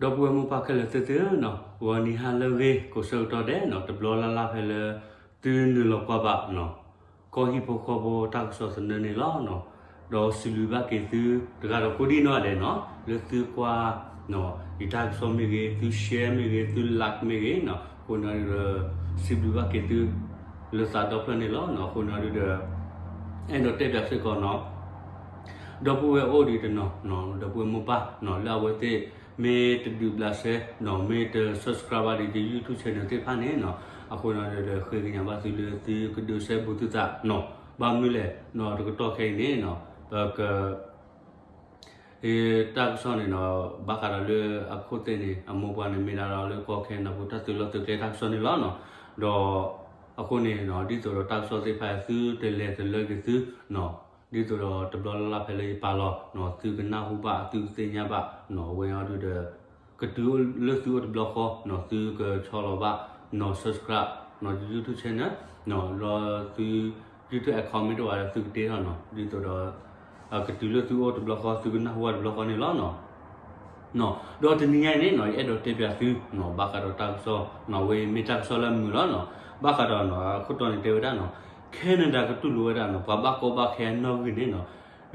ဒီပုၢ်ဝဲၢ်မိၢ်ပၢ်ခဲလၢာ်သ့ၣ်ဧၢနီၤ, ဂီၤနံၤဟါလၢအဂ့ၤ ကိးဆၢကတီၢ်ဒဲးနီၤ, တဘျီလၢ်လၢ်ဖဲလၢ သုနုာ်လီၤကွၢ်ဘၣ်နီၤ, ကီၢ်ဟံၣ်ဖိဃီဖိတၢ်ကစီၣ်သနၢၣ်န့ၣ်လီၤ. ဒီးစံးဘျုးဘၣ်က့ၤသု တဂၤဒီးကိးဒံနီၢ်ဂၤဒဲးနီၤ, လၢသုကွၢ် ယတၢ်ကစီၣ်မ့ၢ်ဂ့ၤ, သု share မ့ၢ်ဂ့ၤ, သု like မ့ၢ်ဂ့ၤနီၤ, အဃိန့ၣ်ဒီး စံးဘျုးဘၣ်က့ၤသု လၢသးဒီဖျၢၣ်န့ၣ်လီၤ. အဃိန့ၣ်ဒီး အဲၣ်ဒိးတဲပၠးစ့ၢ်ကီးနီၤ, ဒီပုၢ်ဝဲၢ်အိၣ်ဒံးတနီၤ, ဒီပုၢ်ဝဲၢ်မိၢ်ပၢ်နီၤ, လၢအဝဲသ့ၣ် မ့ၢ်တဒုးဘျးစဲနီၤ, မ့ၢ်တ subscribe ဘၣ်ဒီး ယ YouTube channel သ့ၣ်တဖၣ်န့ၣ်နီၤ, အဃိန့ၣ်ဒီး ဃ့ကညးဘၣ်သုလၢသုကဒုးစဲဘူးသုသးနီၤ, ဘၣ်မနုၤလဲၣ်နီၤ, တကတီၢ်ခဲအံၤန့ၣ်နီၤ, ပက တၢ်ကစီၣ်န့ၣ်နီၤ, ဘၣ်ဃးဒီးလၢအခိၣ်သ့ၣ်န့ၣ် အမိၢ်ပှၢ်န့ၣ် မ့ၢ်ဒၣ်ဒီးလၢကီၢ်ခဲနဒၤပူၤ တၢ်သုးလီၢ်သုးကျဲတၢ်ကစီၣ်န့ၣ်လီၤနီၤ. ဒီးအဃိန့ၣ်နီၤ, ဒ်သိးဒီးတၢ်ကစီၣ်သ့ၣ်တဖၣ် သုတလဲၤတလၢက့ၤသုနီၤ, ဒ်သိးဒီးတဘျီလၢ်လၢ်ဖဲလၢယပာ်လီၤနီၤ, သုကနၢ်ဟူဘၣ် သုကသ့ၣ်ညါဘၣ်နီၤ, အဝဲအံၤဒုးဒီး ကတုၤလၢသုအိၣ်တဘျီဃီနီၤ, သုကဆီလီၤဘၣ်နီၤ, subscribe နီၤ, YouTube channel နီၤ, ဒီးသု YouTube account မ့ၢ်တအိၣ်ဒီး သုကတ့ထီၣ်နီၤ, ဒ်သိးဒီး ကတုၤလၢသုအိၣ်တဘျီဃီ သုကနၢ်ဟူဘၣ်တဘျီဃီန့ၣ်လီၤနီၤ. ဒီးတနံၤညါအံၤန့ၣ်နီၤ, ယအဲၣ်ဒိးတဲပၠးသုနီၤ, ဘၣ်ဃးဒီးတၢ်ကစီၣ်နီၤ, အဝဲအံၤမ့ၢ်တၢ်ကစီၣ်လၢအမုာ်လီၤနီၤ, ဘၣ်ဃးဒီးနီၤ, အခိၣ်တီန့ၣ်တဲဝဲဒၣ်နီၤ, ခဲနဒၤကတူၢ်လိာ်ဝဲဒၣ်နီၤ, ပှၤဘၣ်ကီဘၣ်ခဲအနီၣ်ဂံၢ်န့ၣ်နီၤ,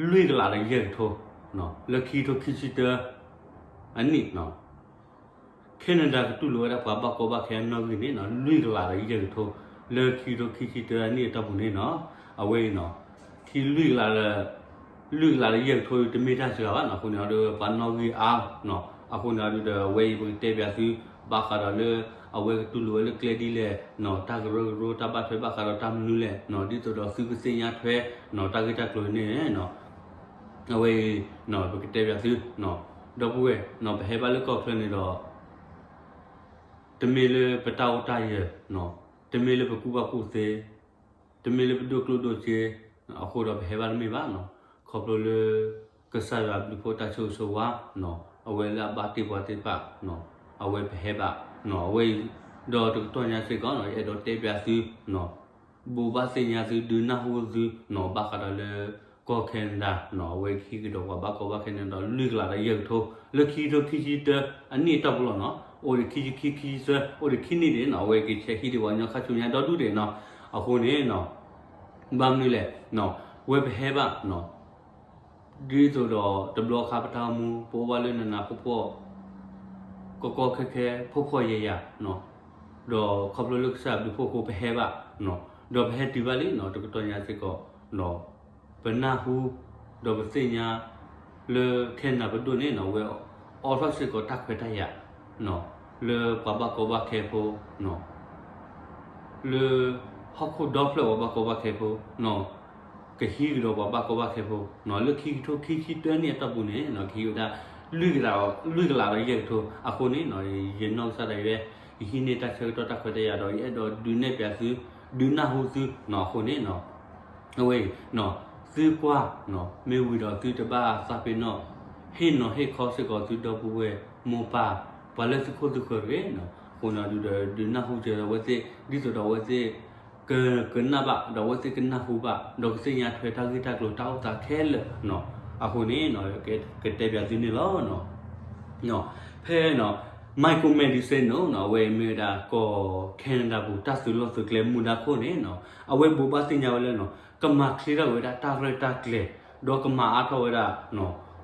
လွံၢ်ကလးဒီးယဲၢ်ကထိ, လၢခံကထိခံဆံတၢ အနံၣ်နီၤ, ခဲနဒၤကတူၢ်လိာ်ဝဲဒၣ်ပှၤဘၣ်ကီဘၣ်ခဲအနီၣ်ဂံၢ်န့ၣ်နီၤ, လွံၢ်ကလးဒီးယဲၢ်ကထိ, လၢခံကထိခံဆံတၢအနံၣ်အတီၢ်ပူၤန့ၣ်နီၤ, အဝဲအံၤနီၤ, ခံလွံၢ်ကလးဒီး လွံၢ်ကလးဒီးယဲၢ်ကထိ တမ့ၢ်တၢ်စှၤဘၣ်နီၤ, အဃိန့ၣ်ဒီး ပှၤနီၣ်ဂံၢ်အါနီၤ, အဃိန့ၣ်ဒီး အဝဲအံၤပကတဲပၠးသု ဘၣ်ဃးဒီးလၢ အဝဲကတူၢ်လိာ်ဝဲလၢကျဲဒ်လဲၣ်နီၤ, တၢ်ကရၢကရိ တၢ်ဘၣ်ထွဲဘၣ်ဃးဒီးတၢ်မနုၤလဲၣ်နီၤ, ဒ်သိးဒီးသုကသ့ၣ်ညါထွဲနီၤ, တၢ်ဂ့ၢ်တၢ်ကျိၤန့ၣ်နီၤ အဝဲအံၤနီၤ ပကတဲပၠးသုနီၤ, ဒီပုၢ်ဝဲၢ်နီၤ, ပဟဲဘၣ်လၢကီၢ်ချၢန့ၣ်ဒီး တမ့ၢ်လၢပတၢ်အိၣ်တၢ်ယၢၤနီၤ, တမ့ၢ်လၢပကူၣ်ဘၣ်ကူၣ်သ့, တမ့ၢ်လၢပဒိၣ်ကျိၣ်ဒိၣ်စ့ အဃိဒီးပဟဲဘၣ်တမ့ၢ်ဘၣ်နီၤ, ခီဖျိလၢ ကစၢ်ယွၤအဘျုးအဖှိၣ်တၢ်ဆိၣ်ဂ့ၤဆိၣ်ဝါနီၤ, အဝဲလၢအဘၣ်တ့ၢ်ပှၤသ့ၣ်တဖၣ်နီၤ, အဝဲပဟဲဘၣ်နီၤ, အဝဲအံၤ ဒီးတကတီၢ်ညါစ့ၢ်ကီးနီၤ, ယအဲၣ်ဒိးတဲပၠးသုနီၤ, ဘိးဘၣ်သ့ၣ်ညါသု ဒုးနၢ်ဟူသုနီၤ, ဘၣ်ဃးဒီးလၢ ကီၢ်ခဲနဒၤနီၤ, အဝဲကဟံးကဒီးပှၤဘၣ်ကီဘၣ်ခဲန့ၣ်ဒီး လွံၢ်ကလးဒီးယဲၢ်ကထိ, လၢခံကထိခံဆံတၢအနံၣ်အတီၢ်ပူၤလီၤနီၤ, အိၣ်ဒံးခံဆံခံ ခံဆံသၢ အိၣ်ဒံးခံနံၣ်ဒံးနီၤ, အဝဲကဆဲးဟံးဒံးပှၤကညီခါဆူညါဒီဒူၣ်ဒံးနီၤ, အဃိန့ၣ်နီၤ ဘၣ်မနုၤလဲၣ်နီၤ, ဝဲပဟဲဘၣ်နီၤ, ဒ်သိးဒီးတဘျီခါပတၢ်အိၣ်မူ ပအိၣ်ဘၣ်လၢနးနးဖှီၣ်ဖှီၣ် ကီကီခဲခဲ ဖှီၣ်ဖှီၣ်ယာ်ယာ်နီၤ, ဒီးခီဖျိလၢကစၢ်ယွၤအဘျုးအဖှိၣ်အဃိ ပဟဲဘၣ်နီၤ, ဒီးပဟဲတုၤဘၣ်လံနီၤ, တကတီၢ်ညါစ့ၢ်ကီးနီၤ, ပနၢ်ဟူ ဒီးပသ့ၣ်ညါ လၢခဲနဒၤပဒိၣ်န့ၣ်နီၤ, ဝဲအိးထီၣ်စ့ၢ်ကီးတၢ်ခွဲးတၢ်ယာ်နီၤ, လၢပှၤဘၣ်ကီဘၣ်ခဲဖိနီၤ လၢဟီၣ်ခိၣ်ဒီဖျၢၣ်ပှၤဘၣ်ကီဘၣ်ခဲဖိနီၤ, ကဟံးကဒီးပှၤဘၣ်ကီဘၣ်ခဲဖိနီၤ, လၢခံကထိခံဆံတၢနံၣ်အတီၢ်ပူၤန့ၣ်နီၤ, ကဟံးဝဲဒၣ် လွံၢ်ကလးဒီးယဲၢ်ကထိ, အဃိန့ၣ်နီၤ, ယနီၢ်ကစၢ်ဒၣ်ယဲ ယဟံးန့ၢ်တၢ်ဆၢကတီၢ်တၢ်ခွဲးတၢ်ယာ်ဒီး ယအဲၣ်ဒိးဒုးနဲၣ်ပၠးသု, ဒုးနၢ်ဟူသုနီၤ, အဃိန့ၣ်နီၤ အဝဲအံၤနီၤ, သုကွၢ်နီၤ, မ့ၢ်ဝံၤဒီးသုတဘၣ်သးပ့ၤနီၣ်, ဟ့ၣ်နီၤဟ့ၣ်ခီစ့ၢ်ကီးသုဒီပုၢ်ဝဲၢ်မိၢ်ပၢ်, ပှၤလၢသုခိၣ်သုဃၢၤတဂ့ၤနီၤ, အဃိန့ၣ်ဒုးဒီး ဒုးနၢ်ဟူစၢၤဒီးအဝဲသ့ၣ် ဒ်သိးဒီးအဝဲသ့ၣ် က ကနၣ်ဘၣ် ဒီးအဝဲသ့ၣ်ကနၢ်ဟူဘၣ် ဒီးကသ့ၣ်ညါထွဲတၢ်ဂ့ၢ်တၢ်ကျိၤတၢ်အိၣ်သးခဲလၢာ်နီၤ, အဃိန့ၣ်နီၤ ကတဲပၠးသုန့ၣ်လီၤ. ဖဲနီၤ Michael Medicino နီၤ, အဝဲမ့ၢ်ဝဲဒၣ်ကီၢ် Canada ပူၤတၢ်သုးလီၢ်သုးကျဲမူဒါခိၣ်န့ၣ်နီၤ, အဝဲဘိးဘၣ်သ့ၣ်ညါဝဲလၢနီၤ, ကမၤချ့ထီၣ်ဝဲဒၣ်တၢ်ရဲၣ်တၢ်ကျဲၤ, ဒီးကမၤအါထီၣ်ဝဲဒၣ်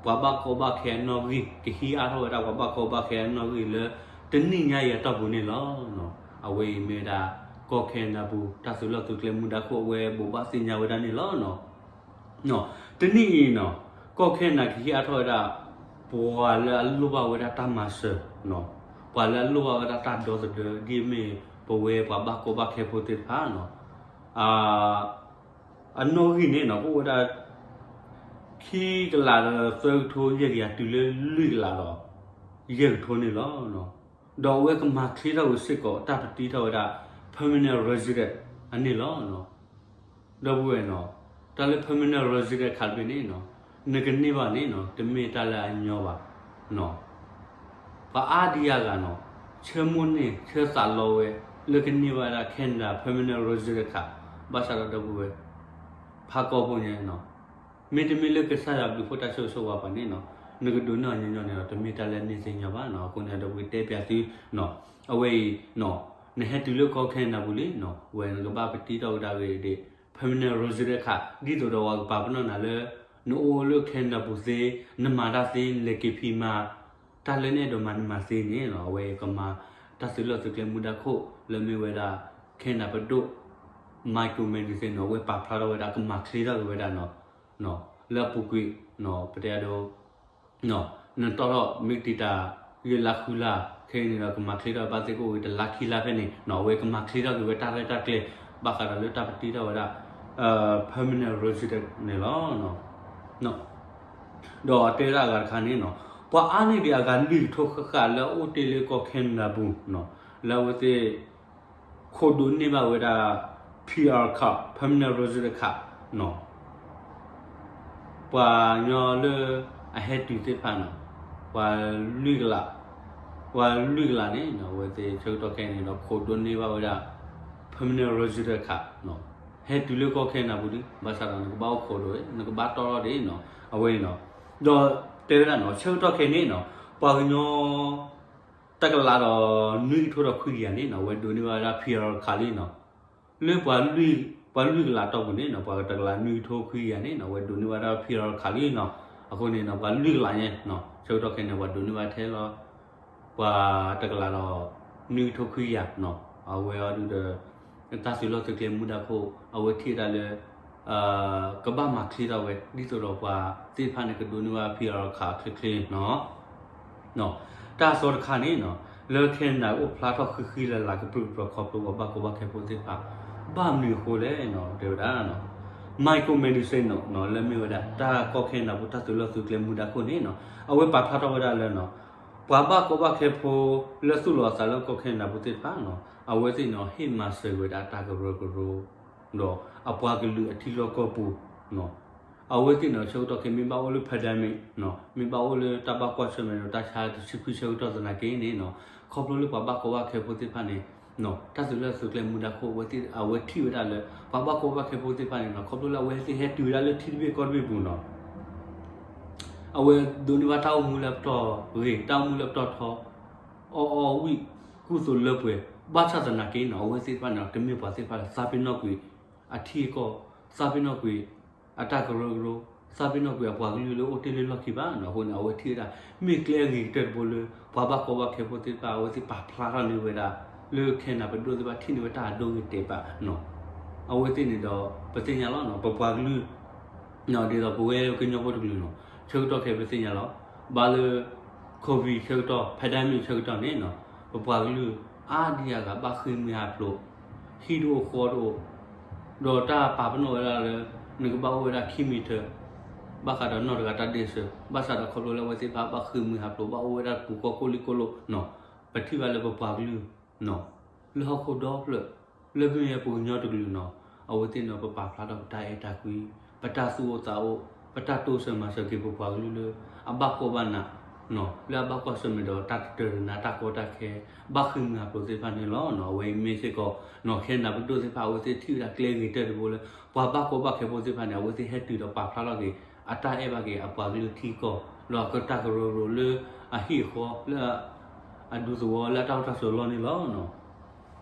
ပှၤဘၣ်ကီဘၣ်ခဲအနီၣ်ဂံၢ်, ကဟံးအါထီၣ်ဝဲဒၣ်ပှၤဘၣ်ကီဘၣ်ခဲအနီၣ်ဂံၢ်လၢ တနံၣ်ညါအံၤအတီၢ်ပူၤန့ၣ်လီၤ. အဝဲအံၤမ့ၢ်ဝဲဒၣ် ကီၢ် Canada ပူၤ တၢ်သုးလီၢ်သုးကျဲမူဒါခိၣ် အဝဲဘိးဘၣ်သ့ၣ်ညါဝဲဒၣ်န့ၣ်လီၤ. တနံၣ်အံၤနီၤ, ကီၢ် Canada ကဟံးအါထီၣ်ဝဲဒၣ် ပှၤလၢအလိၣ်ဘၣ်ဝဲဒၣ်တၢ်မၤစၢၤ, ပှၤလၢအလိၣ်ဘၣ်ဝဲဒၣ်တၢ်ဒီသဒၢ ဒ်အမ့ၢ်ပဝဲပှၤဘၣ်ကီဘၣ်ခဲဖိသ့ၣ်တဖၣ်နီၤ, အနီၣ်ဂံၢ်န့ၣ်နီၤ ကအိၣ်ဝဲဒၣ် ခံကလးဒီးသၢကထိယဲၢ်ကယၤ တုၤလၢလွံၢ်ကလးဒီး ယဲၢ်ကထိန့ၣ်လီၤ. ဒီးအဝဲကမၤချ့ထီၣ်ဝဲစ့ၢ်ကီး တၢ်ပတံထီၣ်ဝဲဒၣ် permanent resident အန့ၣ်လီၤ. ဒီပုၢ်ဝဲၢ်နီၤ, တၢ်လၢ permanent resident ခးတဘ့ၣ်န့ၣ်နီၤ, နကန့ၢ်ဘၣ်န့ၣ်နီၤ တမ့ၢ်တၢ်လၢအညီဘၣ်နီၤ. ပှၤအါဒံအါဂၤနီၤ, ဆၢမိၣ်န့ၢ်ဆၢသးလီဝဲ လၢကန့ၢ်ဘၣ်ဝဲဒၣ် Canada permanent resident ခး, ဘၣ်ဆၣ်ဒီးဒီပုၢ်ဝဲၢ် ဖးကီၢ်ဖိညါနီၤ, မ့တမ့ၢ်လၢကစၢ်ယွၤဘျုးဖှိၣ်တၢ်ဆိၣ်ဂ့ၤဆိၣ်ဝါပှၤန့ၣ်နီၤ, နကဒိးန့ၢ်အီၤညီညီန့ၣ်ဒီး တမ့ၢ်တၢ်လၢအန့ၢ်သ့ညီဘၣ်နီၤ. အဃိန့ၣ်ဒီး ပကတဲပၠးသုနီၤ, အဝဲအံၤနီၤ, နဟဲတုၤလၢကီၢ်ခဲနဒၤပူၤလံနီၤ, ဝဲနကဘၣ်ပတံထီၣ်ကဒါက့ၤဒံး permanent resident card ဒ်သိးဒီးပှၤကပာ်ပနီၣ်နၤလၢ နအိၣ်လၢခဲနဒၤပူၤသ့, နမၤတၢ်သ့, နလဲၤက့ၤဖံးမၤ တၢ်လၢနအဲၣ်ဒိးမၤနမၤသ့န့ၣ်နီၤ, အဝဲကမၤ တၢ်သုးလီၢ်သုးကျဲမူဒါခိၣ် လၢမ့ၢ်ဝဲဒၣ် ခဲနဒၤပဒိၣ် Michael Medicine နီၤ, အဝဲပာ်ဖျါထီၣ်ဝဲဒၣ် ကမၤချ့ထီၣ်က့ၤဝဲဒၣ်နီၤ, လၢအပူၤကွံာ်နီၤ, ပတဲအဒိ နတီၢ်ထီၣ်မ့ၢ်တံာ်တာ် ယဲၢ်လါဃုလါ ခဲအံၤန့ၣ်ဒီး ကမၤချ့ထီၣ်ဘၣ်သ့ၣ်ကအိၣ်ဝဲတလါခံလါဖဲန့ၣ်နီၤ, အဝဲကမၤချ့ထီၣ်က့ၤဝဲတၢ်ရဲၣ်တၢ်ကျဲၤ ဘၣ်ဃးဒီးလၢတၢ်ပတံထီၣ်ဝဲဒၣ် permanent resident န့ၣ်လီၤ. ဒီးတဲဒၣ်အဂၤတခါန့ၣ်နီၤ, ပှၤအါန့ၢ်ဒံးအဂၤလွံၢ်ကထိဃၣ်ဃၣ်လၢအအိၣ်တ့ၢ်လၢကီၢ်ခဲနဒၤပူၤနီၤ, လၢအဝဲသ့ၣ် ခိးဒိးန့ၢ်ဘၣ်ဝဲဒၣ် PR card, permanent resident card နီၤ, ပှၤကညီလၢအဟဲတုၤသ့ၣ်တဖၣ်နီၤ, ပှၤလွံၢ်ကလး, ပှၤလွံၢ်ကလးန့ၣ်နီၤ, အဝဲသ့ၣ်ဆၢကတီၢ်ခဲအံၤန့ၣ်ဒီး ခိးဒိးန့ၢ်ဘၣ်ဝဲဒၣ် permanent resident card နီၤ, ဟဲတုၤလၢကီၢ်ခဲနဒၤပူၤဒံး, ဘၣ်ဆၣ်ဒီးနကဘၣ်အိၣ်ခိးဒိး, နကဘၣ်တီၢ်ထီၣ်ဒံးနီၤ, အဝဲအံၤနီၤ, ဒီးတဲဝဲဒၣ်နီၤ, ဆၢကတီၢ်ခဲအံၤန့ၣ်နီၤ, ပှၤကညီ တကလးဒီးနွံကထိဒီးခွံကယၤန့ၣ်နီၤ, အဝဲဒိးန့ၢ်ဘၣ်ဝဲဒၣ် PR card လံနီၤ, လၢပှၤလွံၢ်ကလးတီၢ်ပူၤန့ၣ်နီၤ, ပှၤတကလးနွံကထိခွံကယၤန့ၣ်နီၤ, အဝဲဒိးန့ၢ်ဘၣ်ဝဲဒၣ် PR card လံနီၤ, အဃိန့ၣ်နီၤ, ပှၤလွံၢ်ကလးညါနီၤ, ဆၢကတီၢ်ခဲအံၤန့ၣ် ပှၤဒိးန့ၢ်ဘၣ်ထဲလီၤ ပှၤတကလးဒီးနွံကထိခွံကယၤနီၤ, အဝဲအံၤဒုးဒီး တၢ်သုးလီၢ်သုးကျဲမူဒါခိၣ် အဝဲထံၣ်ဝဲဒၣ်လၢ ကဘၣ်မၤချ့ထီၣ်ဝဲ ဒ်သိးဒီးပှၤသ့ၣ်တဖၣ်န့ၣ် ကဒိးန့ၢ်ဘၣ် PR card ချ့ချ့နီၤ. တၢ်အသီတခါန့ၣ်နီၤ, လၢခဲနဒၤအိၣ်ဖျါထီၣ်ဃံဃံလၤလၤ ကပြုၢ်ကပြီၤခီဖျိပှၤဘၣ်ကီဘၣ်ခဲဖိသ့ၣ်တဖၣ်, ဘၣ်မနုၤအဃိလဲၣ်နီၤ, တဲဝဲဒၣ် Michael Medicine နီၤ, လၢမ့ၢ်ဝဲဒၣ် တၢ်ကီၢ်ခဲနဒၤဖိတၢ်သုးလီၢ်သုးကျဲမူဒါခိၣ်န့ၣ်နီၤ, အဝဲပာ်ဖျါထီၣ်ဝဲဒၣ်လၢနီၤ, ပှၤဘၣ်ကီဘၣ်ခဲဖိလၢသူၣ်လီၤအသးလၢကီၢ်ခဲနဒၤဖိသ့ၣ်တဖၣ်နီၤ, အဝဲသ့ၣ်နီၤ ဟ့ၣ်မၤစၢၤဝဲဒၣ်တၢ်ကရၢကရိ ဒီးအပှၤကလုာ်အထံလီၢ်ကီၢ်ပူၤနီၤ, အဝဲသ့ၣ်နီၤ ဆၢကတီၢ်ခဲအံၤ မ့ၢ်ဘၣ်အိၣ်လၢ pandemic နီၤ, မ့ၢ်ဘၣ်အိၣ်လၢတၢ်ဘၣ်ကွၢ်ဆၢၣ်မဲာ်ဒီးတၢ်ဆါတဆံခွံဆၢကတီၢ်သနာ်က့န့ၣ်နီၤ, ခီဖျိလၢပှၤဘၣ်ကီဘၣ်ခဲဖိသ့ၣ်တဖၣ်န့ၣ်နီၤ, တၢ်သုးလီၢ်သုးကျဲမူဒါခိၣ် အဝဲသ့ၣ် အဝဲထံၣ်ဝဲဒၣ်လၢ ပှၤဘၣ်ကီဘၣ်ခဲဖိသ့ၣ်တဖၣ်န့ၣ်နီၤ, ခီဖျိလၢအဝဲသ့ၣ်ဟဲတုၤဝဲဒၣ်လၢထံတဘ့ၣ်ကီၢ်တဘ့ၣ်ပူၤနီၤ အဝဲဒိးန့ၢ်ဘၣ်တၢ်အိၣ်မူလၢအပတီၢ်ဂ့ၤ, တၢ်အိၣ်မူလၢအပတီၢ်ထီ, အီၣ်အီၣ်ဝံၣ်, ကူသိးလၢပှဲၤ, ဘၣ်ဆၣ်သနာ်က့နီၤ, အဝဲသ့ၣ်တဖၣ်န့ၣ် တမ့ၢ်ပှၤသ့ၣ်တဖၣ်လၢသးပ့ၤနီၣ်ကွံာ် အထံအကီၢ်, သးပ့ၤနီၣ်ကွံာ် အတၢ်ကရၢကရိ, သးပ့ၤနီၣ်ကွံာ်အပှၤကလုာ်လၢအိၣ်တ့ၢ်လၢလီၢ်ခံဘၣ်နီၤ, အဃိန့ၣ် အဝဲထံၣ်ဝဲဒၣ် မ့ၢ်ကျဲအဂ့ၤကတၢၢ်တဘိလၢ ပှၤဘၣ်ကီဘၣ်ခဲဖိသ့ၣ်တဖၣ် အဝဲသ့ၣ်ပာ်ဖျါထီၣ်န့ၢ်ဝဲဒၣ် လၢခဲနဒၤပဒိၣ်သ့ၣ်တဖၣ်ထံၣ်န့ၢ်ဝဲတၢ်အဒိဂ့ၤတဲာ်ဘၣ်နီၤ, အဝဲသ့ၣ်န့ၣ်ဒီး ပသ့ၣ်ညါလီၤနီၤ, ပပှၤကလုာ် ဒ်သိးပဝဲကညီဖိတကလုာ်နီၤ, ဆၢကတီၢ်ခဲအံၤပသ့ၣ်ညါလီၤ, ဘၣ်လၢ COVID ဆၢကတီၢ် pandemic ဆၢကတီၢ်န့ၣ်နီၤ, ပပှၤကလုာ် အါဒံအါဂၤဘၣ်ဃ့ၢ်မှံဟးဖျိး, ဟံၣ်တအိၣ်ဃီတအိၣ်, ဒီးတၢ်ပာ်ပနီၣ်ဝဲဒၣ်လၢ နကဘၣ်အိၣ်ဝဲဒၣ်ခံမံၤထၢၣ်, ဘၣ်ဃးဒီးနီၢ်တဂၤတၢ်ဒ့ၣ်စၢၤ, ဘၣ်ဆၣ်ဒီးခီဖျိလၢအဝဲသ့ၣ်တဖၣ်ဘၣ်ဃ့ၢ်မှံဟးဖျိး ဘၣ်အိၣ်ဝဲဒၣ်ပူၤဃီကိၣ်လံကိၣ်လိနီၤ, ပထံၣ်ဘၣ်လၢပပှၤကလုာ် လၢဟီၣ်ခိၣ်ဒီဖျၢၣ်, လၢမ့ၢ်ပှၤကညီတကလုာ်နီၤ, အဝဲသ့ၣ်န့ၣ် ပပာ်ဖျါထီၣ်ပတၢ်အဲၣ်တၢ်ကွံ, ပတၢ်သူၣ်အိၣ်သးအိၣ်, ပတၢ်တိစၢၤမၤစၢၤက့ၤပပှၤကလုာ်လၢ အဘၣ်ဖှီၣ်ဘၣ်နး, လၢအဘၣ်ကွၢ်ဆၢၣ်မဲာ်ဒီးတၢ်ကတၢၢ်တနါတၢ်ကီတၢ်ခဲ, ဘၣ်ဃ့ၢ်မှံဟးဖျိးသ့ၣ်တဖၣ်န့ၣ်လီၤ. အဝဲအံၤမ့ၢ်စ့ၢ်ကီး ခဲနဒၤပဒိၣ်သ့ၣ်တဖၣ် အဝဲသ့ၣ်ထံၣ်ဝဲဒၣ်ကျဲဂ့ၤကတၢၢ်တဘိလၢ ပှၤဘၣ်ကီဘၣ်ခဲဖိသ့ၣ်တဖၣ်န့ၣ် အဝဲသ့ၣ်ဟဲတုၤဒီးပာ်ဖျါထီၣ်က့ၤ အတၢ်အဲၣ်ဘၣ်က့ၤအပှၤကလုာ်ထံကီၢ်, ဒီးအကတၢ်ကရၢကရိလၢအဟံၣ်အဃီ လၢအဒူသဝီ လၢအတၢ်အိၣ်တၢ်ဆိးအလီၢ်န့ၣ်လီၤ.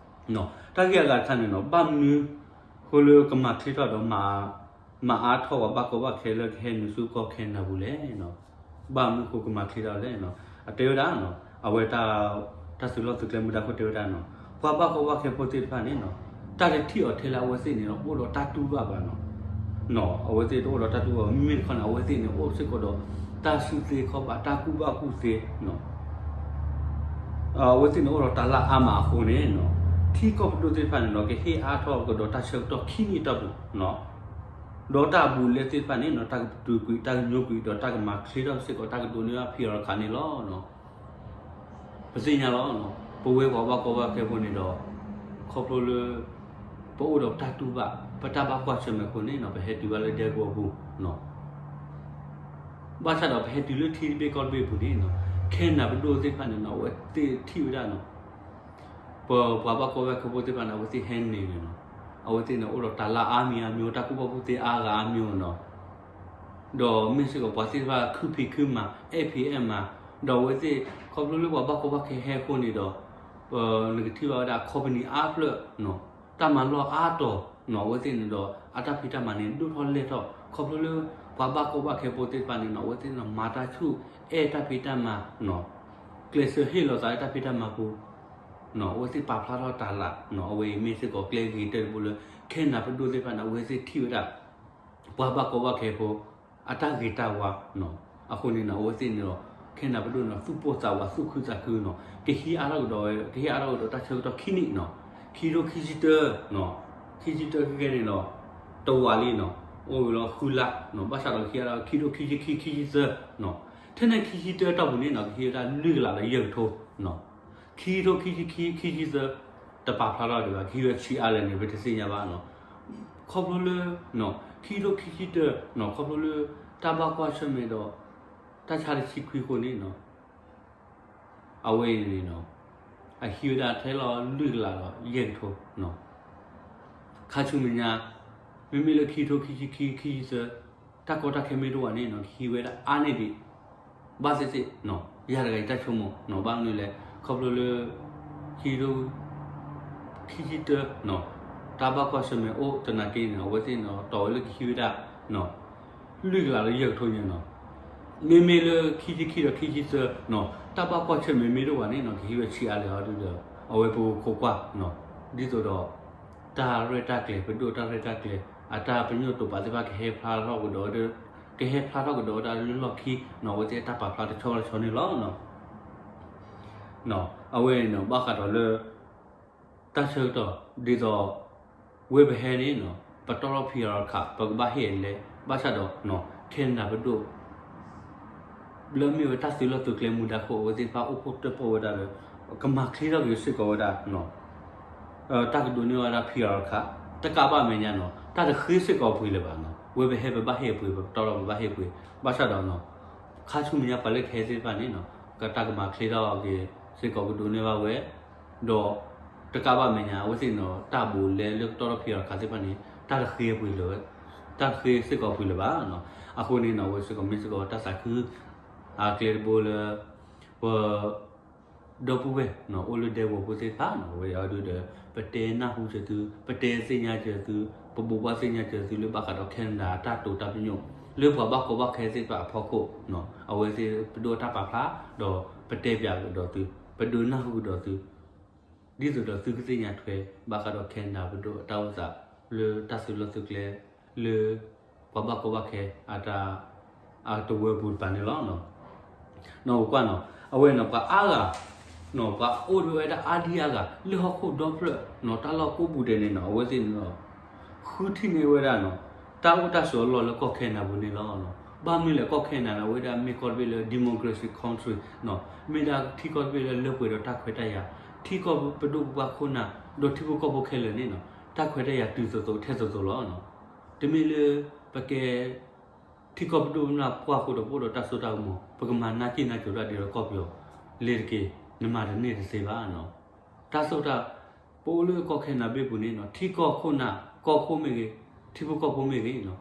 တၢ်ဂ့ၢ်အဂၤတခါန့ၣ်နီၤ, ဘၣ်မနုၤဃိလၢကမၤချ့ထီၣ်ဒီး မၤအါထီၣ်ပှၤဘၣ်ကီဘၣ်ခဲလၢကဟဲနုာ်ဆူကီၢ်ခဲနဒၤပူၤလဲၣ်. ဘၣ်မနုၤဃိကမၤချ့ထီၣ်လဲၣ်. အတဲဝဲဒၣ်နီၤ, အဝဲတၢ် တၢ်သုးလီၢ်သုးကျဲမူဒါခိၣ်တဲဝဲဒၣ်နီၤ, ပှၤဘၣ်ကီဘၣ်ခဲဖိသ့ၣ်တဖၣ်န့ၣ်နီၤ, တၢ်တထံၣ်အီၤထဲလၢအဝဲသ့ၣ်န့ၣ်ဒီး အိၣ်ဒီးတၢ်တူၢ်ဘၣ်ဘၣ်နီၤ. အဝဲသ့ၣ်တအိၣ်ဒီးတၢ်တူၢ်ဘၣ်, မ့မ့ၢ်တခီန့ၣ် အဝဲသ့ၣ်န့ၣ် အိၣ်စ့ၢ်ကီးဒီး တၢ်ဆူးသ့ခီဘၣ်, တၢ်ကူၣ်ဘၣ်ကူၣ်သ့ အဝဲသ့ၣ်န့ၣ်အိၣ်ဒီးတၢ်လၢအါမးအဃိန့ၣ်နီၤ, ထံကီၢ်ပဒိၣ်သ့ၣ်တဖၣ်န့ၣ်ဒီး ကဟ့ၣ်အါထီၣ်ကဒီးတၢ်ဆၢကတီၢ်ခံနံၣ်အတီၢ်ပူၤနီၤ, ဒီးတၢ်အဘူးအလဲသ့ၣ်တဖၣ်န့ၣ်နီၤ, တၢ်ကပတုာ်ကွံာ်, တၢ်ကညိကွံာ်, ဒီးတၢ်ကမၤချ့ထီၣ်စ့ၢ်ကီး, တၢ်ကဒိးန့ၢ်ဘၣ် PR ခးန့ၣ်လီၤ. ပသ့ၣ်ညါလီၤ, ပဝဲပှၤဘၣ်ကီဘၣ်ခဲဖိန့ၣ်ဒီး ခီဖျိလၢ ပအိၣ်ဒီးပတၢ်တူၢ်ဘၣ်, ပတၢ်ဘၣ်ကွၢ်ဆၢၣ်မဲာ်အဃိန့ၣ်နီၤ, ပဟဲတုၤဘၣ်လၢဒဲကဝီၤပူၤနီၤ. ဘၣ်ဆၣ်ဒီးပဟဲတုၤလၢထံတဘ့ၣ်ကီၢ်တဘ့ၣ်ပူၤန့ၣ်နီၤ, ခဲနဒၤပဒိၣ်သ့ၣ်တဖၣ်န့ၣ်နီၤ, အဝဲသ့ၣ်ထံၣ်ဝဲဒၣ်နီၤ, ပပှၤဘၣ်ကီဘၣ်ခဲဖိသ့ၣ်တဖၣ်န့ၣ် အဝဲသ့ၣ်ဟဲန့ၣ်န့ၣ်နီၤ, အဝဲသ့ၣ်န့ၣ်အိၣ်ဒီးတၢ်လၢအါမံၤအါမံၤ, တၢ်ကူၣ်ဘၣ်ကူၣ်သ့အါဂၤအါမံၤနီၤ. ဒီးမ့ၢ်စ့ၢ်ကီးပှၤသ့ၣ်တဖၣ်ခုဖံးခုမၤ အဲၣ်ဖံးအဲၣ်မၤ, ဒီးအဝဲသ့ၣ် ခီဖျိလၢပှၤဘၣ်ကီဘၣ်ခဲဟဲအဃိန့ၣ်ဒီး နကထံၣ်ဘၣ်ဝဲဒၣ် company အါဖျၢၣ် တၢ်မၤလီၢ်အါတီၤ အဝဲသ့ၣ်န့ၣ်ဒီး အတၢ်ဖံးတၢ်မၤန့ၣ် ဒိၣ်ထီၣ်လဲၢ်ထီၣ် ခီဖျိလၢ ပှၤဘၣ်ကီဘၣ်ခဲဖိသ့ၣ်တဖၣ်န့ၣ် အဝဲသ့ၣ်န့ၣ် မၤတၢ်ဆူၣ်အဲၣ်တၢ်ဖံးတၢ်မၤ ကျဲးစၢးဟ့ၣ်လီၤသးလၢတၢ်ဖံးတၢ်မၤပူၤ အဝဲသ့ၣ်ပာ်ဖျါထီၣ်တၢ်လၢ အဝဲအံၤမ့ၢ်စ့ၢ်ကီးကျဲဂ့ၤကတၢၢ်တဘိလၢ ခဲနဒၤပဒိၣ်သ့ၣ်တဖၣ်န့ၣ် အဝဲသ့ၣ်ထံၣ်ဝဲဒၣ် ပှၤဘၣ်ကီဘၣ်ခဲဖိ အတၢ်ဂ့ၤတၢ်ဝါ အဃိန့ၣ် အဝဲသ့ၣ်န့ၣ်ဒီး ခဲနဒၤပဒိၣ်န့ၣ် သူၣ်ပိၢ်သးဝးသူၣ်ခုသးခုနီၤ ကဟံးအါထီၣ်ကဒီးဝဲ ကဟံးအါထီၣ်ကဒီးတၢ်ဆၢကတီၢ်ခံနံၣ်နီၤ ခံထိခံဆံတၢ ခံဆံတၢခဲကဲန့ၣ်ဒီး တဝးလံနီၤ အိၣ်ဝဲလီၤဃုလါ ဘၣ်ဆၣ်ဒီးကဟံးအါထီၣ်ခံထိခံဆံခံ ခံဆံသၢ ထဲန့ၣ်ခံဆံတၢတီၢ်ပူၤန့ၣ်နီၤ ကဟံးဝဲဒၣ်လွံၢ်ကလးဒီးယဲၢ်ကထိ ခံထိခံဆံခံ ခံဆံသၢ တပာ်ဖျါထီၣ်ဒံးဘၣ် ကဟံးဝဲဆံးအါလဲၣ်န့ၣ် ပတသ့ၣ်ညါဘၣ်နီၤ ခီဖျိလၢ ခံထိခံဆံတၢ ခီဖျိလၢ တၢ်ဘၣ်ကွၢ်ဆၢၣ်မဲာ်ဒီး တၢ်ဆါတဆံခွံအဃိန့ၣ်နီၤ အဝဲအံၤန့ၣ်နီၤ အဟံးဝဲဒၣ်ထဲလီၤလွံၢ်ကလးဒီးယဲၢ်ကထိနီၤ ခါဆူမဲာ်ညါ မ့မ့ၢ်လၢခံထိခံဆံခံ ခံဆံသၢ တၢ်ကီတၢ်ခဲမ့ၢ်တအိၣ်ဘၣ်န့ၣ်နီၤ ကဟံးဝဲဒၣ်အါန့ၢ်ဒံး ဘၣ်သ့ၣ်သ့ၣ်နီၤ ယၤတဂၤအံၤတၢ်ဆိကမိၣ်နီၤ ဘၣ်မနုၤလဲၣ် ခီဖျိလၢ ခံထိ ခံဆံတၢနီၤ တၢ်ဘၣ်ကွၢ်ဆၢၣ်မဲာ်အိၣ်သနာ်က့န့ၣ် အဝဲသ့ၣ်နီၤ တီၢ်ဝဲလၢကဟံးဝဲဒၣ် လွံၢ်ကလးလၢယဲၢ်ကထိညါနီၤ မ့မ့ၢ်လၢခံဆံခံဒီးခံဆံသၢနီၤ တၢ်ဘၣ်ကွၢ်ဆၢၣ်မဲာ်မ့ၢ်တအိၣ်ဘၣ်န့ၣ်နီၤ ကဟံးဝဲဆံးအါလဲၣ်အီၤဒုဒီး အဝဲပကခိးကွၢ်နီၤ ဒ်သိးဒီး တၢ်ရဲၣ်တၢ်ကျဲၤ ပဒိၣ်တၢ်ရဲၣ်တၢ်ကျဲၤ အတၢ်ပညိၣ်တိာ်ပာ်သ့ၣ်တဖၣ်ကဟဲဖျါထီၣ်ကဒီး ကဟဲဖျါထီၣ်ကဒီးဝဲဒၣ်လၢလီၢ်ခံနီၤ အဝဲသ့ၣ်အတၢ်ပာ်ဖျါတဆီတဆီန့ၣ်လီၤ. အဝဲန့ၣ် ဘၣ်ဃးဒီးလၢ တၢ်ဆၢကတီၢ် ဒ်သိး ဝဲပဟဲန့ၣ်နီၤ ပတီၢ်ထီၣ် ဖံးအီၤခး ပကဘၣ်ဟ့ၣ်အလဲ ဘၣ်ဆၣ်ဒီး ခဲနဒၤပဒိၣ် လၢမ့ၢ်ဝဲတၢ်သုးလီၢ်သုးကျဲမူဒါခိၣ် အဝဲသ့ၣ်တဖၣ်အိၣ်ဖှိၣ်တၢၣ်ပီၣ်ဝဲဒၣ်လၢ ကမၤချ့ထီၣ်က့ၤစ့ၢ်ကီးဝဲဒၣ် တၢ်ကဒိးန့ၢ်ဝဲဒၣ် ဖံးအီၤခး တကးဘၣ်မဲာ်ညါနီၤ တၢ်တဃ့စ့ၢ်ကီးပှ့ၤလၢၤဘၣ်နီၤ ဝဲပဟဲပဘၣ်ဟ့ၣ်ပှ့ၤ ပတီၢ်ထီၣ်ပဘၣ်ဟ့ၣ်ပှ့ၤ ဘၣ်ဆၣ်ဒီး ခါဆူမဲာ်ညါပှၤလၢကဟဲသ့ၣ်တဖၣ်န့ၣ်နီၤ ကတၢ်ကမၤချ့ထီၣ်က့ၤစ့ၢ်ကီးကဒိးန့ၢ်ဘၣ်ဝဲ ဒီး တကးဘၣ်မဲာ်ညါ အဝဲသ့ၣ်န့ၣ်ဒီး တၢ်ဘူးလဲလၢကတီၢ်ထီၣ်ဖံးအီၤခးသ့ၣ်တဖၣ်န့ၣ် တၢ်တဃ့ပှ့ၤလၢၤ တၢ်တဃ့စ့ၢ်ကီးပှ့ၤလၢၤဘၣ်နီၤ အဃိန့ၣ်နီၤ အဝဲစ့ၢ်ကီးမ့ၢ်စ့ၢ်ကီးတၢ်သးခု အကျဲတဘိလၢ ပ ဒီပုၢ်ဝဲၢ်နီၤ အိၣ်လၢဒဲကဝီၤဖိသ့ၣ်တဖၣ်နီၤ အဝဲအံၤဒုဒီး ပတဲနၢ်ဟူစၢၤသု ပတဲသ့ၣ်ညါစၢၤသု ပဘိးဘၣ်သ့ၣ်ညါစၢၤသုလၢဘၣ်ဃးဒီးခဲနဒၤအတၢ်တိာ်တၢ်ပညိၣ် လၢပှၤဘၣ်ကီဘၣ်ခဲသ့ၣ်တဖၣ်အဖီခိၣ်နီၤ အဝဲသ့ၣ်ပဒိၣ်တၢ်ပာ်ဖျါ ဒီးပတဲပၠးကဒီးသု ပဒိးနၢ်ဟူကဒီးသု ဒ်သိးဒီးသုကသ့ၣ်ညါထွဲ ဘၣ်ဃးဒီးခဲနဒၤပဒိၣ်အတၢ်အိၣ်သး လၢတၢ်သုးလီၢ်သုးကျဲ လၢ ပှၤဘၣ်ကီဘၣ်ခဲ အတၢ် အတဝၢပူၤတပၤန့ၣ်လီၤ. နီၢ်ပကွၢ်နီၤ အဝဲနီၤ ပှၤအါဂၤ နီၤ ပှၤအိၣ်ဒံးဝဲဒၣ်အါဒံအါဂၤ လၢဟီၣ်ခိၣ်ဒီဖျၢၣ်နီၤ တၢ်လီၢ်ကိးပူၤဒဲးန့ၣ်နီၤ အဝဲသ့ၣ်န့ၣ်ဒီး ဃုထံၣ်န့ၢ်ဝဲဒၣ်နီၤ တၢ်အိၣ်တၢ်ဆိးအလီၢ်လၢကီၢ်ခဲနဒၤပူၤန့ၣ်လီၤ. ဘၣ်မနုၤလဲၣ် ကီၢ်ခဲနဒၤန့ၣ် အဝဲဒၣ်မ့ၢ်ကီၢ်တဘ့ၣ်လၢ democracy country နီၤ မ့ၢ်ဒၣ်ထံကီၢ်တဘ့ၣ်လၢလၢပှဲၤဒီးတၢ်ခွဲးတၢ်ယာ် ထံကီၢ်ပဒိၣ်ပပှၢ်ခိၣ်နၢ် ဒီးထံဖိကီၢ်ဖိခဲလၢာ်န့ၣ်နီၤ တၢ်ခွဲးတၢ်ယာ်တုၤသိးသိးထဲသိးသိးလီၤ. တမ့ၢ်လၢ ပကဲ ထံကီၢ်ပဒိၣ်ပပှၢ်ခိၣ်ဒီး ပအိၣ်ဒီးတၢ်စိတၢ်ကမီၤ ပကမၤနၢ်က့ၢ်နၢ်ကိၤတၢ်ဒ်သိးကီၢ်ပယီၤ လ့ၤတက့ၤ နမၤတန့ၢ်တသ့ဘၣ်နီၤ. တၢ်စိတၢ် ပအိၣ်လၢကီၢ်ခဲနဒၤဘ့ၣ်ပူၤန့ၣ်နီၤ ထံကီၢ်ခိၣ်နၢ် ကီၢ်ခိၣ်မ့ၢ်ဂ့ၤ ထံဖိကီၢ်ဖိမ့ၢ်ဂ့ၤနီၤ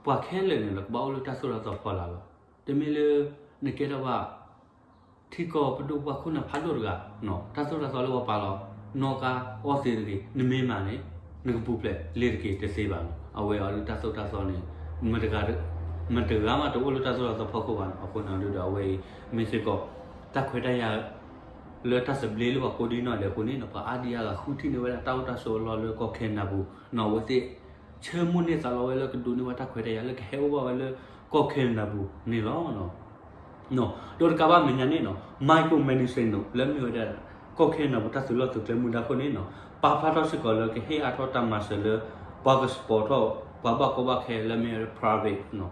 ပှၤခဲလၢာ်န့ၣ်ဒီး ကဘၣ်အိၣ်လၢတၢ်သိၣ်တၢ်သီဖီလာ်လီၤ. တမ့ၢ်လၢ နကဲထီၣ်ဘၣ် ထံကီၢ်ပဒိၣ်ပပှၢ်ခိၣ်နၢ်ဖးဒိၣ်တဂၤ တၢ်သိၣ်တၢ်သီလၢပှၤပာ်လီၤ နီၣ်ကါအီသံးတဂ့ၤ နမ့ၢ်မၤန့ၣ် နကပူၤဖျဲးလ့ၤတက့ၤတသ့ဘၣ်နီၤ. အဝဲအီၤဒုးတၢ်သိၣ်တၢ်သီန့ၣ် မတဂၤ မတဂၤမးတအိၣ်လၢတၢ်သိၣ်တၢ်သီဖီခိၣ်ဘၣ်နီၤ. အဃိန့ၣ်ဒုးဒီးအဝဲအံၤ မ့ၢ်စ့ၢ်ကီး တၢ်ခွဲးတၢ်ယာ် လၢတၢ်သဘျ့လၢပှၤကိးဒံနီၢ်ဒဲးအဃိန့ၣ်နီၤ ပှၤအါဒံအါဂၤဃုထံၣ်န့ၢ်ဝဲဒၣ်တၢ်အိၣ်တၢ်ဆိးအလီၢ်လၢကီၢ်ခဲနဒၤပူၤနီၤ အဝဲသ့ၣ် ဆၢမိၣ်န့ၢ်သးလီဝဲလၢကဒိးန့ၢ်ဘၣ်တၢ်ခွဲးတၢ်ယာ်လၢကဟဲအိၣ်ဘၣ်ဝဲလၢကီၢ်ခဲနဒၤပူၤန့ၣ်လီၤ. ဒီးတကးဘၣ်မဲာ်ညါန့ၣ်နီၤ Michael Mendicino လၢမ့ၢ်ဝဲဒၣ် ကီၢ်ခဲနဒၤပူၤတၢ်သုးလီၢ်သုးကျဲမူဒါခိၣ်န့ၣ်နီၤ ပာ်ဖျါထီၣ်စ့ၢ်ကီးလၢကဟ့ၣ်အါထီၣ်တၢ်မၤစၢၤလၢ ပှၤကစပီးထီၣ် ပှၤဘၣ်ကီဘၣ်ခဲလၢမ့ၢ်ဝဲဒၣ် private နီၤ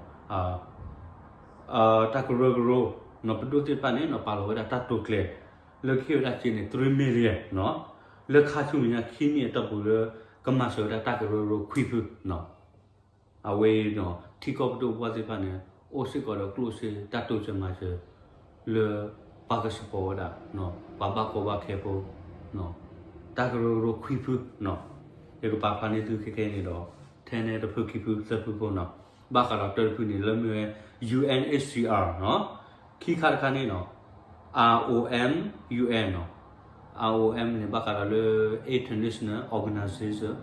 တၢ်ကရၢကရိနီၤ ပဒိၣ်သ့ၣ်တဖၣ်န့ၣ်နီၤ ပာ်လီၤဝဲဒၣ်တၢ်တိာ်ကျဲၤ လၢကဟ့ၣ်ဝဲဒၣ်စ့န့ၣ် three million နီၤ လၢခါဆူမဲာ်ညါခံနံၣ်အတီၢ်ပူၤလၢ ကမၤစၢၤဝဲဒၣ်တၢ်ကရၢကရိခွံဖုနီၤ အဝဲနီၤ ထံကီၢ်ပဒိၣ်ပပှၢ်သ့ၣ်တဖၣ်န့ၣ် အိၣ်စ့ၢ်ကီးဒီးကျိၣ်စ့တၢ်တိစၢၤမၤစၢၤ လၢ ပှၤကစပီးဝဲဒၣ် ပှၤဘၣ်ကီဘၣ်ခဲဖိ တၢ်ကရၢကရိခွံဖုနီၤ ယကပာ်ဖျါန့ၢ်သုခဲကဲန့ၣ်ဒီး ထဲန့ၣ်တဖုခံဖုသၢဖုဖိနီၤ ဘၣ်ဃးဒီးတၢ်တဖုန့ၣ် လၢမ့ၢ်ဝဲ U N H C R နီၤ, ခံခါတခါန့ၣ်နီၤ, R O M U N နီၤ, R O M န့ၣ် ဘၣ်ဃးဒီးလၢ International Organization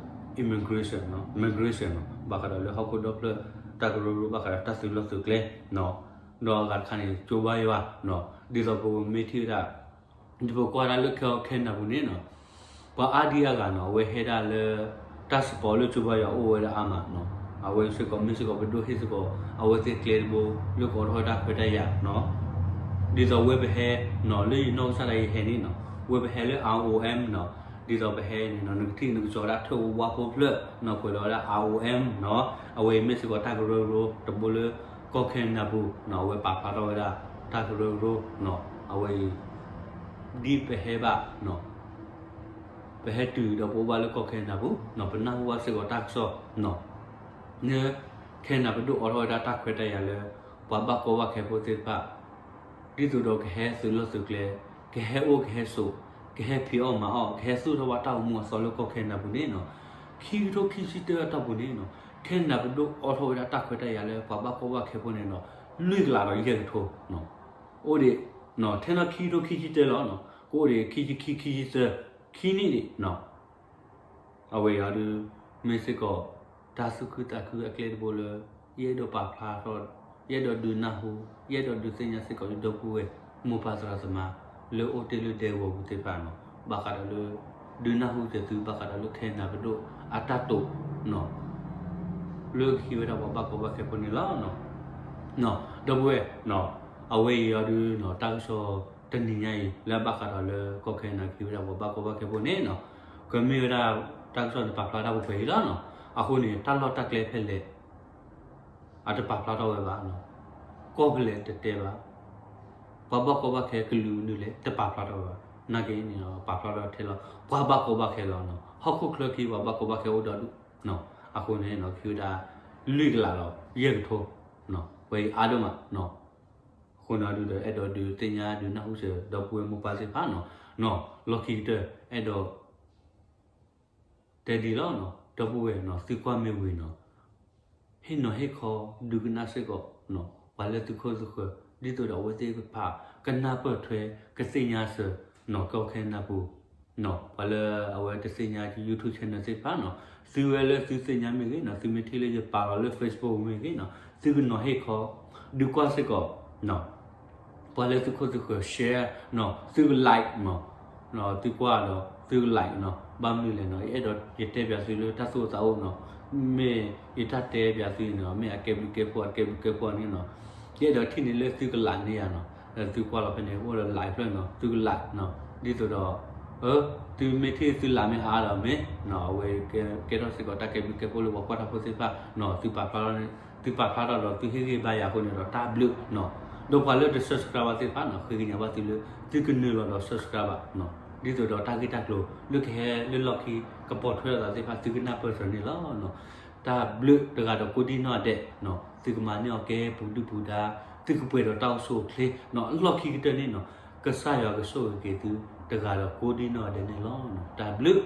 Immigration နီၤ, Migration နီၤ, ဘၣ်ဃးဒီးလၢဟီၣ်ခိၣ်ဒီဖျၢၣ် တၢ်ကရၢကရိ ဘၣ်ဃးဒီးတၢ်သုးလီၢ်သုးကျဲနီၤ, ဒီးအဂၤတခါန့ၣ် ကၠိဘါယွၤနီၤ, ဒ်သိးပမ့ၢ်ထံၣ်ဝဲဒၣ် ဒ်ပကွၢ်ဒၣ်လၢ Canada ပူၤန့ၣ်နီၤ, ပှၤအါဒံအါဂၤနီၤ အဝဲဟဲဒၣ်လၢ တၢ်စပီးလၢကၠိဘါယွၤအိၣ်ဝဲဒၣ်အါမးနီၤ, အဝဲစ့ၢ်ကီးမ့ၢ်စ့ၢ်ကီးပဒိၣ်ဟ့ၣ်စ့ၢ်ကီး အဝဲသ့ၣ်ကျဲတဘိ လၢကအိးထီၣ်ဝဲတၢ်ခွဲးတၢ်ယာ်နီၤ, ဒ်သိးဝဲပဟဲနီၤ လၢယနီၢ်ကစၢ်ဒၣ်ယဟဲန့ၣ်နီၤ, ဝဲပဟဲလၢ R O M နီၤ, ဒ်သိးပဟဲန့ၣ်နီၤ နကထံၣ်နကစီၤဒၣ်ထၢၣ်ဝါဖိဖျၢၣ်နီၤ ကွဲးလီၤဝဲဒၣ် R O M နီၤ, အဝဲအံၤမ့ၢ်စ့ၢ်ကီးတၢ်ကရၢကရိတဘိလၢ ကီၢ် Canada ပူၤနီၤ, အဝဲပာ်ဖျါထီၣ်ဝဲဒၣ် တၢ်ကရၢကရိနီၤ, အဝဲအံၤ ဒ်ပဟဲဘၣ်နီၤ, ပဟဲတုၤဒီးပအိၣ်ဘၣ်လၢကီၢ် Canada ပူၤနီၤ, ပနၢ်ဟူဘၣ်စ့ၢ်ကီးတၢ်ကစီၣ်နီၤ, လၢ Canada ပဒိၣ်အိးထီၣ်ဝဲဒၣ်တၢ်ခွဲးတၢ်ယာ်လၢ ပှၤဘၣ်ကီဘၣ်ခဲဖိသ့ၣ်တဖၣ် ဒ်သိးဒီးကဟဲသုးလီၢ်သုးကျဲ, ကဟဲအိၣ်ကဟဲဆိး, ကဟဲဖံးအီၣ်မၤအီၣ်, ကဟဲသူၣ်ထီၣ်ဘၣ်တၢ်အိၣ်မူအသီလၢကီၢ် Canada ပူၤန့ၣ်နီၤ, ခံကထိခံဆံတၢအတီၢ်ပူၤန့ၣ်နီၤ, Canada ပဒိၣ်အိးထီၣ်ဝဲဒၣ်တၢ်ခွဲးတၢ်ယာ်လၢပှၤဘၣ်ကီဘၣ်ခဲဖိန့ၣ်နီၤ, လွံၢ်ကလးဒီးယဲၢ်ကထိနီၤ, အိၣ်ဒံး, ထဲနီၣ်ခံကထိခံဆံတၢလီၤနီၤ, ကအိၣ်ဒံးခံဆံခံ ခံဆံသၢ, ခံနံၣ်ဒံးနီၤ အဝဲအံၤဒုး မ့ၢ်စ့ၢ်ကီး တၢ်သူၣ်ခုသးခုအကျဲတဘိလၢ ယအဲၣ်ဒိးပာ်ဖျါထီၣ်, ယအဲၣ်ဒိးဒုးနၢ်ဟူ, ယအဲၣ်ဒိးဒုးသ့ၣ်ညါစ့ၢ်ကီး ယဒီပုၢ်ဝဲၢ် မိၢ်ပၢ်သရၣ်သမါ လၢအိၣ်တ့ၢ်လၢဒဲကဝီၤပူၤသ့ၣ်တဖၣ်နီၤ, ဘၣ်ဃးဒီးလၢ ဒုးနၢ်ဟူစဲးသု ဘၣ်ဃးဒီးလၢ Canada ပဒိၣ်အတၢ်တိာ်နီၤ လၢကဟံးဝဲဒၣ်ပှၤဘၣ်ကီဘၣ်ခဲဖိန့ၣ်လီၤ. ဒီပုၢ်ဝဲၢ်, အဝဲအံၤအီၤဒုး တၢ်ကစီၣ်တနံၤညါအံၤ လၢအဘၣ်ဃးဒီးလၢကီၢ် Canada ကဟံးဝဲဒၣ်ပှၤဘၣ်ကီဘၣ်ခဲဖိန့ၣ်နီၤ, ကမ့ၢ်ဝဲဒၣ် တၢ်ကစီၣ်န့ၣ်ပာ်ဖျါတၢ်ပှဲၤပှဲၤအံၤလီၤနီၤ. အဃိန့ၣ် တၢ်လီၢ်တၢ်ကျဲဖဲလဲၣ် အတပာ်ဖျါထီၣ်ဝဲဘၣ်, ကီၢ်ဖဲလဲၣ်တတဲဘၣ်, ပှၤဘၣ်ကီဘၣ်ခဲကလုာ်မနုၤလဲၣ် တပာ်ဖျါထီၣ်ဝဲဘၣ်. နာ်က့န့ၣ် ပာ်ဖျါထီၣ်ထဲလီၤ ပှၤဘၣ်ကီဘၣ်ခဲလီၤနီၤ. ဟီၣ်ခိၣ်ချၢခံ ပှၤဘၣ်ကီဘၣ်ခဲအိၣ်ဒီဒူၣ်နီၤ. အဃိန့ၣ် ကဟံးဝဲဒၣ် လွံၢ်ကလးဒီးယဲၢ်ကထိ, ပှၤအံၤအါဒိၣ်မးနီၤ. အဃိန့ၣ်ဒုးဒီး အဲၣ်ဒိးဒုးသ့ၣ်ညါဒုးနၢ်ဟူစၢၤ ဒီပုၢ်ဝဲၢ်မိၢ်ပၢ်သ့ၣ်တဖၣ်နီၤ, လီၢ်ခံကတၢၢ် အဲၣ်ဒိး တဲဒ်လီၤနီၤ, ဒီပုၢ်ဝဲၢ်နီၤ သုကွၢ်မ့ၢ်ဝံၤနီၤ, ဟ့ၣ်နီၤဟ့ၣ်ခီ ဒုးကနၣ်စ့ၢ်ကီးနီၤ ပှၤလၢသုခိၣ်သုဃၢၤ ဒ်သိးဒီးအဝဲသ့ၣ်တဖၣ် ကနၢ်ပၢၢ်ထွဲ ကသ့ၣ်ညါစၢၤနီၤ ကီၢ် Canada ပူၤနီၤ. ပှၤလၢအဝဲတသ့ၣ်ညါ YouTube channel သ့ၣ်တဖၣ်နီၤ, သုဝဲလၢသုသ့ၣ်ညါမ့ၢ်ဂ့ၤနီၤ, သုမ့ၢ်ထံၣ်လၢယပာ်လီၤလၢ Facebook မ့ၢ်ဂ့ၤနီၤ, သုကနီၤဟ့ၣ်ခီ ဒုးကွၢ်စ့ၢ်ကီးနီၤ ပှၤလၢသုခိၣ်သုဃၢၤ share နီၤ, သုက like နီၤ, သုကွၢ်ဒီးသုက like နီၤ. ဘၣ်မနုၤလဲၣ်နီၤ, ယအဲၣ်ဒိးယတဲပၠးသုလၢတၢ်သူၣ်အိၣ်သးအိၣ်နီၤ, မ့ၢ်ယတၢ်တဲပၠးသုန့ၣ်နီၤ မ့ၢ်အကဲဘျုးကဲဖှိၣ် အကဲဘျုးကဲဖှိၣ်န့ၣ်နီၤ, ယအဲၣ်ဒိးထံၣ်န့ၢ်လၢသုက like န့ၣ်ယၤနီၤ, ဒီးသုကွၢ်လီၤဖဲန့ၣ် အိၣ်ဒီး like ဖျၢၣ်နီၤ, သုက like နီၤ, ဒ်သိးဒီး သုမ့ၢ်ထံၣ်သု like မ့ၢ်အါဒီးမ့ၢ်နီၤ, အဝဲကဲထီၣ်စ့ၢ်ကီးတၢ်ကဲဘျုးကဲဖှိၣ်လၢပှၤကွၢ်တၢ်ဖိသ့ၣ်တဖၣ်နီၤ, သုပာ်ဖျါထီၣ်ဒီးသုဟ့ၣ်ဂံၢ်ဘါယၤအဃိန့ၣ်ဒီးတၢ်ဘျုးနီၤ. ဒီးပှၤလၢတ subscribe ဘၣ်သ့ၣ်တဖၣ်နီၤ ဃ့ကညးဘၣ်သုလၢ သုကနုာ်လီၤဒီး subscribe ဘၣ်နီၤ, ဒ်သိးဒီးတၢ်ဂ့ၢ်တၢ်ကျိၤလၢကဟဲလၢလီၢ်ခံ ကပိာ်ထွဲလိာ်သးသ့ၣ်တဖၣ် သုကနၢ်ပၢၢ်စၢၤန့ၣ်လီၤနီၤ. တၢ်ဘျုးတဂၤဒီးကိးဒံနီၢ်ဒဲးနီၤ, သုကမၤန့ၢ်အီၤကဲပူၤဒုၣ်ပူၤဒါ, သုကပှဲၤဒီးတၢ်အိၣ်ဆူၣ်အိၣ်ချ့နီၤ, အလီၢ်ခံကတၢၢ်န့ၣ်နီၤ, ကစၢ်ယွၤကဆိၣ်ဂ့ၤက့ၤသု တဂၤဒီးကိးဒံနီၢ်ဒဲးန့ၣ်လီၤ. တၢ်ဘျုး